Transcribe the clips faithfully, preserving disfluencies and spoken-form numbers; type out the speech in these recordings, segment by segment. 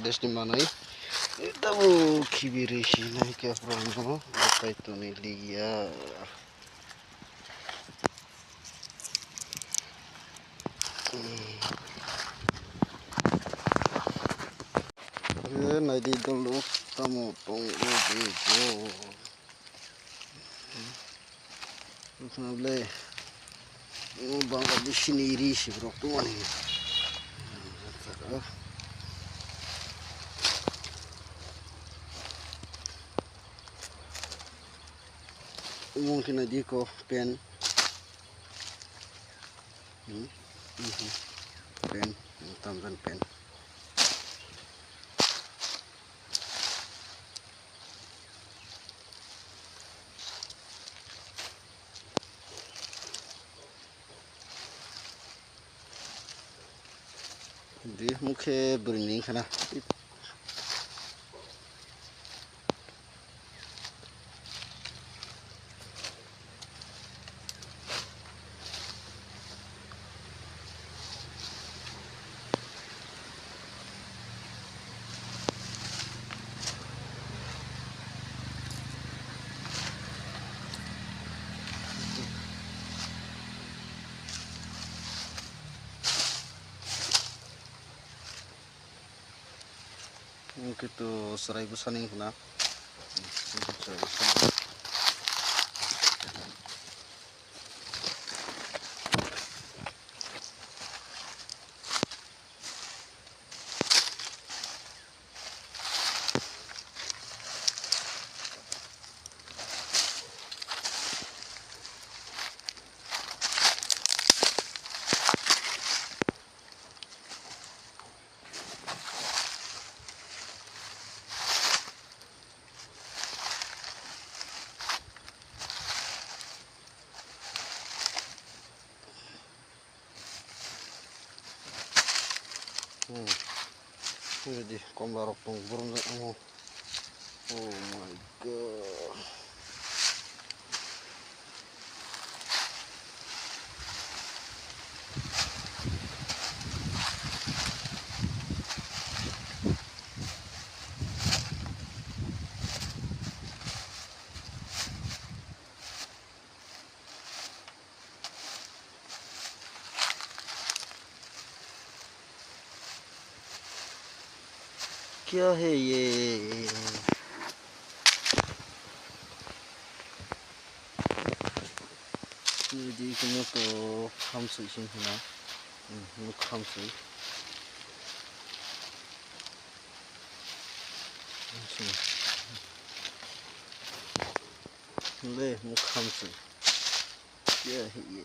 Test ni manwi. Tamo khibi risi nai khe borok no. Bakai toni liya. Eh, naidi dolo tamo tong o bego. Wngkha ble, o Bangladeshi ni ri si borok tongmani. Omo wngkha naidi ko pen. Hmm? Mhm. Pen, tamjani pen. Di mukhe bwrwi ni wngkha na. Hwnkhe to chwrai bwsani wngkha na. Chwrai bwsani. Hmm. Ini di komla rok tong burung jak amo. Oh my God. Kya hai ye? Di kunu to khamsoi sing hina. Hmm, nuk khamsoi. Sing. Le nuk khamsoi. Kya hai ye?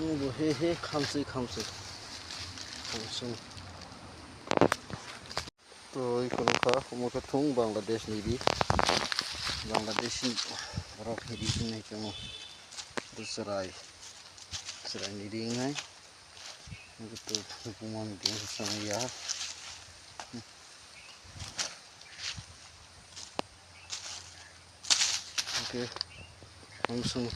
Obo he he khamsoi khamsoi. Khamsoi. To, iko nokha, omo khe thung Bangladesh ni ri. Bangladesh ni borok ri hinwi tongmo. Bo chwrai, chwrai ni ri wngnai. Iko to bumang di chwng ya. Oke, langsung.